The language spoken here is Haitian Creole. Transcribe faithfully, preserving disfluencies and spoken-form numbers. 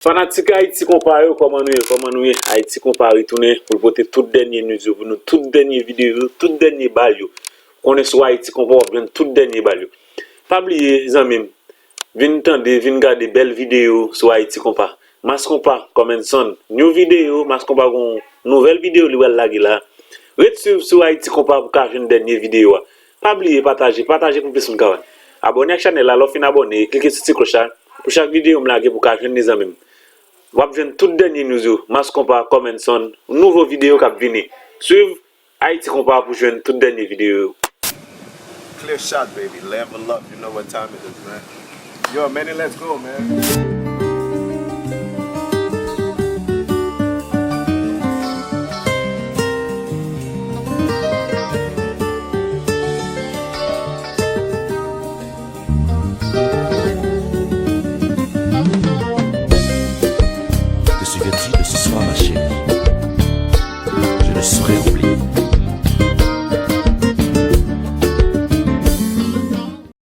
Fanatik Ayiti Konpa yo, kòman nou ye? Kòman nou ye? Ayiti Konpa retounen pou l pote tout dènye news yo pou nou, tout dènye videyo yo, tout dènye bal yo. Konnen sou Ayiti Konpa w ap jwenn tout dènye bal yo. Pa bliye, zanmi m, vin tande, vin gade bèl videyo sou Ayiti Konpa. Mass Konpa, Coming Soon, new video, Mass Konpa gon nouvèl videyo li pral lage la. Ret swiv sou Ayiti Konpa pou ka jwenn dènye videyo a. Pa bliye pataje, pataje pou plis moun ka wè. Abòne ak chanèl la, lè w fin abòne, klike sou ti klòch la pou chak videyo m lage pou ka jwenn li, zanmi m. W ap jwenn tout dènye news yo, Mass Konpa, Coming Soon, nouvo videyo k ap vini. Swiv Ayiti Konpa pou jwenn tout dènye videyo yo. Clear shot, baby. Level up. You know what time it is, man. Yo, Manny, let's go, man. Je suis vêtu de ce soir, ma chérie. Je ne saurais oublier.